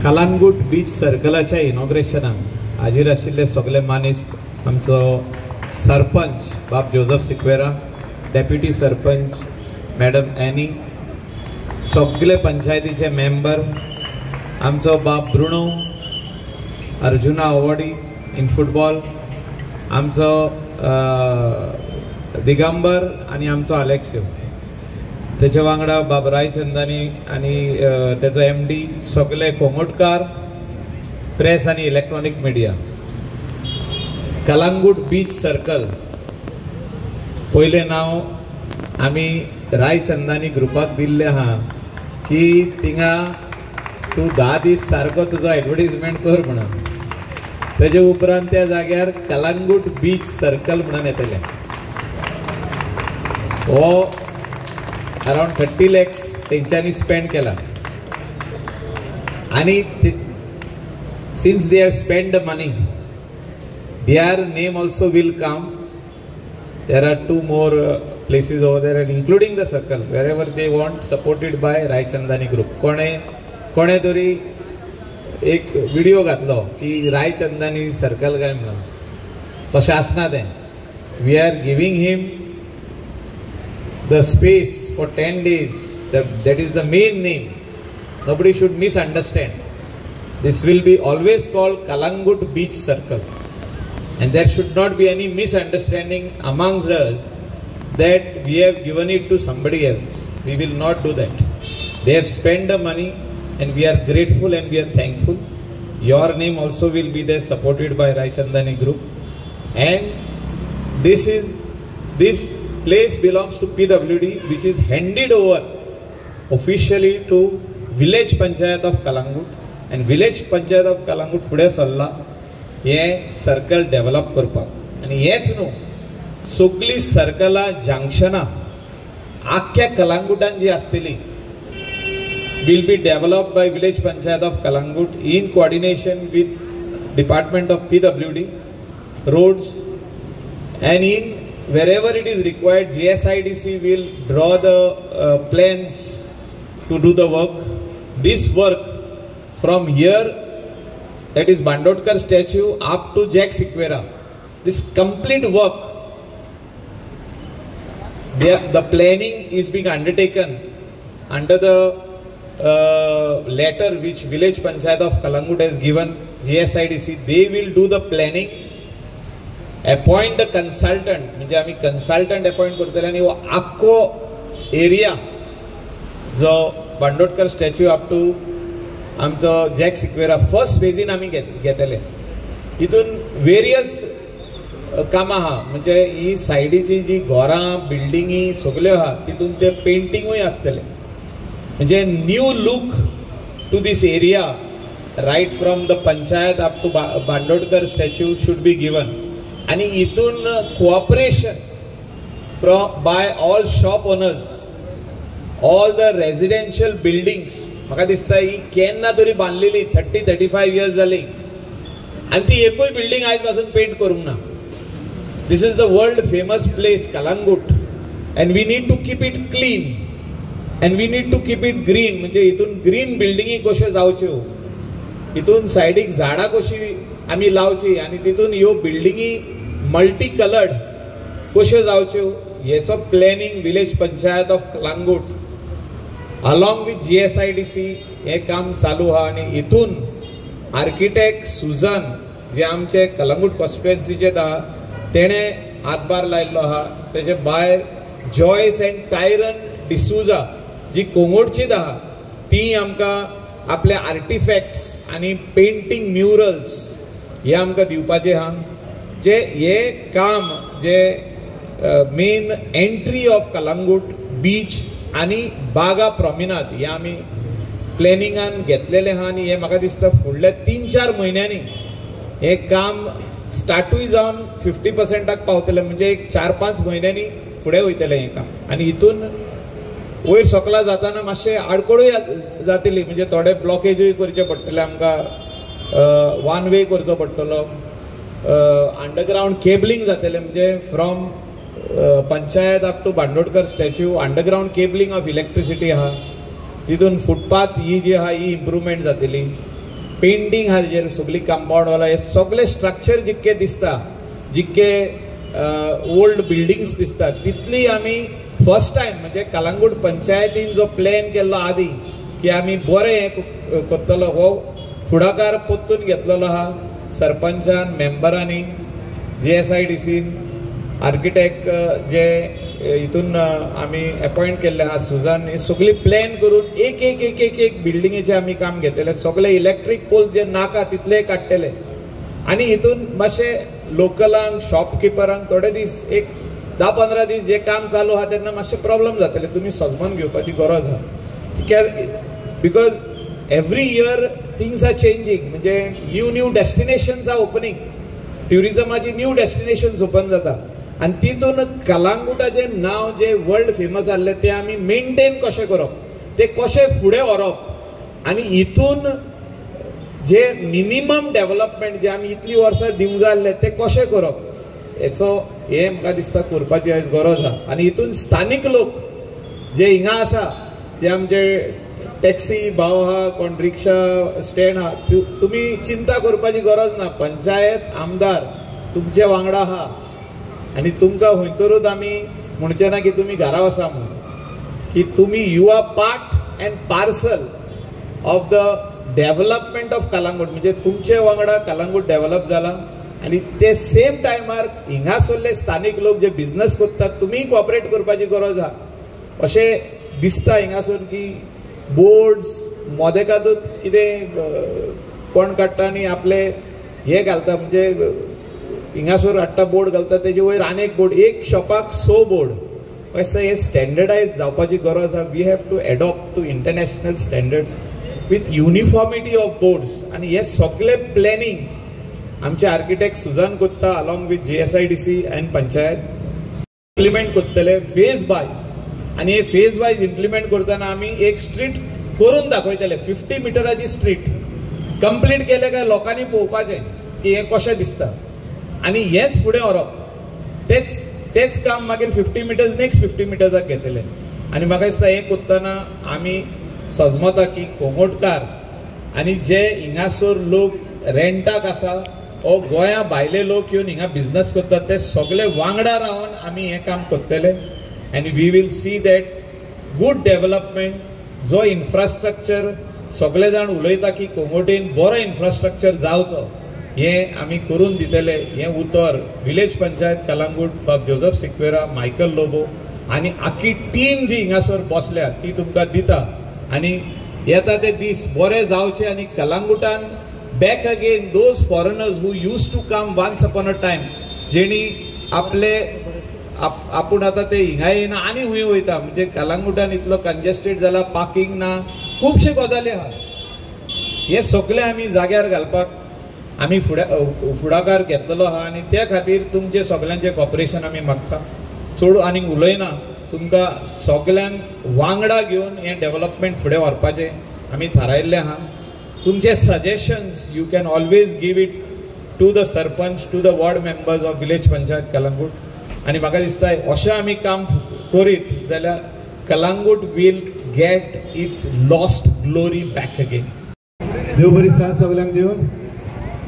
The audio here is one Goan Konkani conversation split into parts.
कलांगूट बीच सर्कलाच्या इनॉग्रेशनाक हाजीर आशिल्ले सगळे मानेस्त, आमचो सरपंच बाब Joseph Sequeira, deputy sarpanch madam Annie, सगळे पंचायतीचे मेंबर, आमचो बाब Bruno, Arjuna awardee in football, आमचो दिगंबर आनी आमचो अलेक्सियो, तेच्या वांगडा बाब रायचंदानी आनी तेचो MD, सगळे कोंगोटकार, प्रेस आनी electronic media. Calangute beach circle पयलें नांव आमी रायचंदानी ग्रुपाक दिल्लें आहा की थिंगा तूं 10 दीस सारको तुजो एडवर्टीजमेंट कर म्हणून. तेजे उपरांत त्या जाग्यार कलांगूट बीच सर्कल म्हणून येतलें. हो अरावंड 30 lakhs तेंच्यांनी स्पेंड केला आनी since they have spend the money, their name also will come. There are 2 more places over there and including the circle wherever they want, supported by Raichandani group. कोणे तरी एक व्हिडिओ घातलो की रायचंदानी सर्कल काय म्हणून, तशें आसना तें. We are giving him the space for 10 days. That is the main name. Nobody should misunderstand. This will be always called Calangute Beach Circle. And there should not be any misunderstanding amongst us that we have given it to somebody else. We will not do that. They have spent the money and we are grateful and we are thankful. Your name also will be there, supported by Raichandani Group. And this place belongs to PWD, which is handed over officially to Village Panchayat of Calangute. And Village Panchayat of Calangute फुडें सरला हें सर्कल डेव्हलप करपाक. आनी हेंच न्हू, सगळीं सर्कलां, जंक्शनां आख्ख्या कलांगुटान जी आसतली will be developed by Village Panchayat of Calangute in coordination with Department of PWD, roads, and in wherever it is required, GSIDC will draw the plans to do the work. This work from here, that is Bandodkar statue up to Jack Sequeira, this complete work, the planning is being undertaken under the letter which Village Panchayat of Calangute has given GSIDC. They will do the planning, appoint the consultant, म्हणजे आमी कन्सल्टंट अपॉइंट करतले आनी हो आख्खो एरिया जो बांदोडकर स्टॅच्यू अप टू आमचो जॅक सिक्वेरा फर्स्ट फेजीन आमी घेतले. हितून वेरियस कामां आहा, म्हणजे ही सायडीची जी घरां, बिल्डिंगी सगल्यो आहा तितून ते पेंटिंगूय आसतलें. म्हणजे new look to this area right from the panchayat up to Bandodkar statue should be given. आनी हितून cooperation from by all shop owners, all the residential buildings. म्हाका दिसता ही केन्ना तरी बांदलेली 30-35 इयर्स जाली आनी ती एकूय बिल्डींग आयज पासून पेंट करूंक ना. This is the world famous place Calangute and we need to keep it clean and we need to keep it green. म्हणजे हितून ग्रीन बिल्डिंगी कश्यो जावच्यो, हितून सायडीक झाडां कशी आमी लावची आनी तितून ह्यो बिल्डिंगी मल्टी कलर्ड कश्यो जावच्यो हेचो planning village panchayat of Calangute along with GSIDC हें काम चालू आहा. आनी हितून आर्किटेक्ट सुजन जे आमचे कलांगूट कॉन्स्टिट्युएन्सीचे आहा तेणें हातभार लायिल्लो आहा. तेजे भायर जॉयस एंड टायरन डिसूजा जी कोंगोडचीच आहा ती आमकां आपले आर्टिफॅक्ट्स आनी पेंटींग म्युरल्स हे आमकां दिवपाचे आहा. जे हे काम जे main entry of Calangute beach आनी बागा प्रॉमिनाद हे आमी प्लॅनिंगान घेतलेलें आहा. आनी हें म्हाका दिसता फुडल्या 3-4 म्हयन्यांनी हें काम स्टार्टूय जावन 50% पावतलें, म्हणजे एक 4-5 म्हयन्यांनी फुडें वयतलें हें काम. आनी हितून वयर सकला जाताना मातशें आडखळूय जातली, म्हणजे थोडे ब्लॉकेजूय करचे पडटले आमकां, वन वे करचो पडटलो, अंडरग्रावंड केबलिंग जातलें, म्हणजे from panchayat up to Bandodkar statue underground cabling of electricity आहा, तितून फुटपाथ ही जी आहा ही इम्प्रुवमेंट जातली. पेंटींग आहा जेर सगळी कंपाउंड वाला हे सगळे स्ट्रक्चर जितके दिसता, जितके ओल्ड बिल्डिंग्स दिसतात तितली आमी फर्स्ट टायम म्हणजे कलंगूट पंचायतीन जो प्लॅन केल्लो आदी की आमी बरें हें करतलो हो फुडाकार परतून घेतलेलो आहा सरपंचान, मेंबरांनी, GSIDCन, आर्किटेक्ट जे हितून आमी अपॉयंट केल्ले आहा सुजन, हे सगळी प्लॅन करून एक एक एक एक एक बिल्डिंगेचें आमी काम घेतलें. सगळे इलेक्ट्रीक पोल जे नाका तितले काडटले आनी हितून मातशें लोकलांक, शॉपकिपरांक थोडे दीस, एक 10-15 दीस जे काम चालू आहा तेन्ना मातशें प्रॉब्लम जातले, तुमी सजमन घेवपाची गरज आहा. Because every year things are changing, म्हणजे new new destinations are opening, ट्युरिजमाची new destinations open जाता आनी तितून कलंगूटाचें नांव जे वर्ल्ड फेमस आहलें तें आमी मेनटेन कशें करप, तें कशें फुडें व्हरप आनी हितून जे मिनिमम डेव्हलपमेंट जे आमी इतलीं वर्सां दिवंक जाय आसलें तें कशें करप हेचो हें म्हाका दिसता करपाची आयज गरज आहा. आनी हितून स्थानीक लोक जे हिंगा आसा, जे आमचे टॅक्सी भाव आहा, कोण रिक्षा स्टँड आहा, तुमी चिंता करपाची गरज ना. पंचायत आमदार तुमचे वांगडा आहा आनी तुमकां खंयसरूच आमी म्हणचे ना की तुमी घरा वसा म्हणून, की तुमी you are part and parcel of the development of Calangute. म्हणजे तुमचे वांगडा कलंगूट डेव्हलप जाला आनी ते सेम टायमार हिंगासरले स्थानीक लोक जे बिझनस करतात तुमी कॉपरेट करपाची गरज आहा. अशें दिसता हिंगासर की बोर्ड्स मोदेकातूच कितें कोण काडटा आनी आपले हे घालता, म्हणजे हिंगासर हाडटा बोर्ड घालता तेजे वयर आनी एक बोर्ड, एक शॉपाक 6 बोर्ड. अशें हे स्टँडर्डायज जावपाची गरज आहा. We have to adopt to international standards with uniformity of boards. आनी हे सगळे प्लॅनिंग आमचे आर्किटेक्ट सुजन कोत्ता along with GSIDC and panchayat implement करतले फेज वायज. आनी हे फेज वायज इम्प्लिमेंट करतना आमी एक स्ट्रीट करून दाखयतले, 50 मिटराची स्ट्रीट कंप्लीट केले काय लोकांनी पळोवपाचें की हें कशें दिसता आनी हेंच फुडें व्हरप, तेच तेच काम मागीर 50 मिटर्स नेक्स्ट 50 मिटर्साक घेतले. आनी म्हाका दिसता हें करतना आमी सजमता की कोंगोटकार आनी जे हिंगासर लोक रेंटाक आसा ओ गोंया भायले लोक येवन हिंगा बिझनस करतात ते सगळे वांगडा रावन आमी हें काम करतले. And we will see that good development, जो इन्फ्रास्ट्रक्चर सगळे जाण उलयता की कोंगोटीन बरो इन्फ्रास्ट्रक्चर जावचो, हें आमी करून दितले. हें उतर विलेज पंचायत कलंगूट बाब जोजफ सिक्वेरा, मायकल लोबो आनी आखी टीम जी हिंगासर बसल्या ती तुमकां दिता. आनी येता ते दीस बरे जावचे आनी कलंगूटान back again those foreigners who used to come once upon a time, जेणी आपले आपूण आतां ते हिंगा येयना आनी हुंय वयता, म्हणजे कलंगूटान इतलो कंजेस्टेड जाला, पार्किंग ना, खुबशे गजाली आहा. हे सगळे आमी जाग्यार घालपाक आमी फुडाकार घेतलेलो आहा आनी त्या खातीर तुमचे सगळ्यांचें कॉपरेशन आमी मागता. चड आनीक उलयना, तुमकां सगळ्यांक वांगडा घेवन हें डेव्हलपमेंट फुडें व्हरपाचें आमी थारायल्लें आहा. तुमचे suggestions you can always give it to the sarpanch, to the ward members of village panchayat Calangute. आनी म्हाका दिसता अशें आमी काम करीत जाल्यार Calangute will get its lost glory back again. देव बरी साथ सगळ्यांक दिवन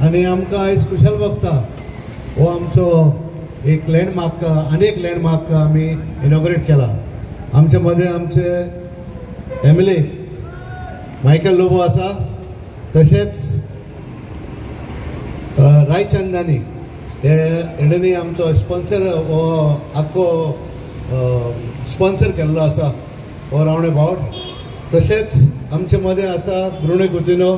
आनी आमकां आयज खुशाल भोगता हो आमचो एक लँडमार्क, आनी एक लँडमार्क आमी इनॉग्रेट केला. आमच्या मदें आमचे MLA Michael Lobo आसा, तशेंच रायचंदानी हे हेणेंनी आमचो स्पॉन्सर हो आख्खो स्पॉन्सर केल्लो आसा हो रावंड अबावट. तशेंच आमचे मदें आसा ब्रुणे कुतिनो,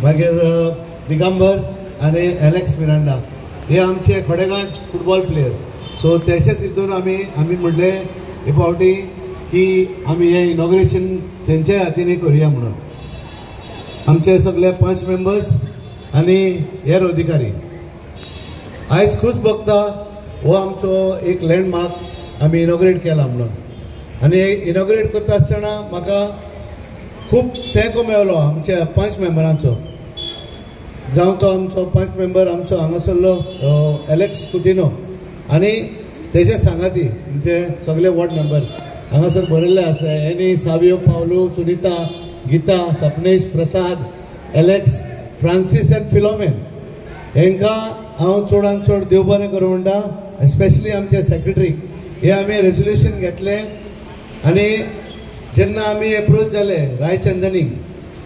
मागीर दिगंबर आनी एलेक्स मिरांडा, हे आमचे खडेगांठ फुटबॉल प्लेयर्स. सो तशेंच हितून आमी आमी म्हणलें हे फावटी की आमी हें इनॉग्रेशन तेंच्या हातीन करुया म्हणून. आमचे सगळे 5 मेंबर्स आनी हेर अधिकारी आयज खूश भोगता हो आमचो एक लँडमार्क आमी इनॉग्रेट केला म्हणून. आनी इनॉग्रेट करता आसतना म्हाका खूब तेंको मेळ्ळो आमच्या 5 मेंबरांचो, जावं तो आमचो 5 मेंबर आमचो हांगासरलो एलेक्स कुतिनो आनी तेजे सांगाती म्हणजे सगळे वॉर्ड मेंबर हांगासर बरयल्ले आसा, Annie, Savio, Paulu, Sunita, Geeta, Sapnesh, Prasad Alex, Francis and Philomena हेंकां हांव चडान चड देव बरें करूं म्हणटा. स्पेशली आमचे सेक्रेटरी हे आमी रेजोल्युशन घेतलें आनी जेन्ना आमी एप्रोच जाले रायचंदनी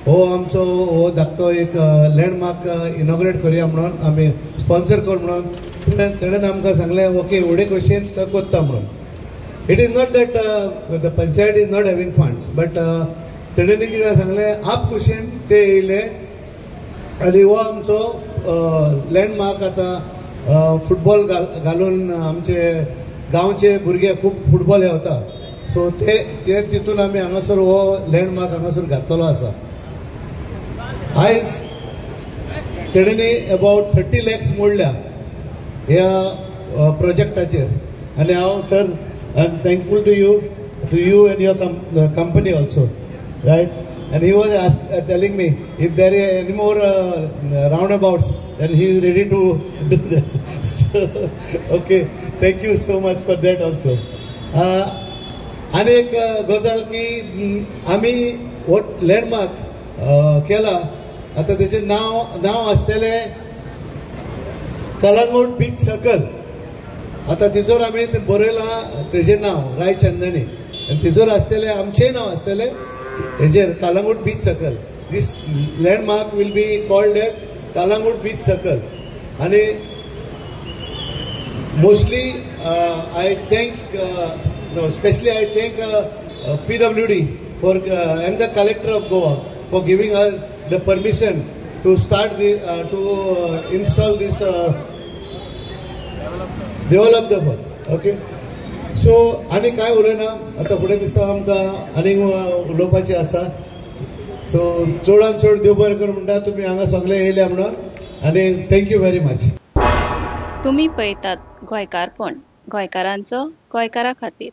हो आमचो हो धाकटो एक लँडमार्क इनॉग्रेट करुया म्हणून आमी स्पॉन्सर कर म्हणून तेणेन आमकां सांगलें ओके व्हडे खोशयेन तो कोत्ता म्हणून. It is not that the panchayat is not having funds, but तेणेन कितें सांगलें आप खोशयेन ते येयले आनी हो आमचो लँडमार्क आतां फुटबॉल घालून आमचे गांवचे भुरगे खूब फुटबॉल हेवता, सो ते तितून आमी हांगासर हो लँडमार्क हांगासर घातलेलो आसा. आयज तेणेनी अबावट 30 lakhs मोडल्या ह्या प्रोजेक्टाचेर आनी हांव sir I am thankful to you and your company also, right. And he was telling me if there are any more roundabouts then he is ready to do that. So okay, thank you so much for that also. आनी एक गजाल की आमी हो लँडमार्क केला, आतां तेचें नांव आसतलें कलंगूट बीच सर्कल. आतां तिजोर आमी बरयलां तेजें नांव रायचंदनी आनी तिजोर आसतलें आमचेंय नांव आसतलें हेजेर Calangute beach circle. This landmark will be called as Calangute beach circle. आनी mostly I thank specially I thank PWD for and the collector of Goa for giving us the permission to start the to install this develop the work. Okay, so आनी काय उलयना आतां फुडें दिसता आमकां आनीक उलोवपाचें आसा. सो चडान चड देव बरें कर म्हणटा तुमी हांगा सगळे येयल्या म्हणून आनी thank you very much. तुमी पळयतात गोंयकारपण, गोंयकारांचो गोंयकारा खातीर.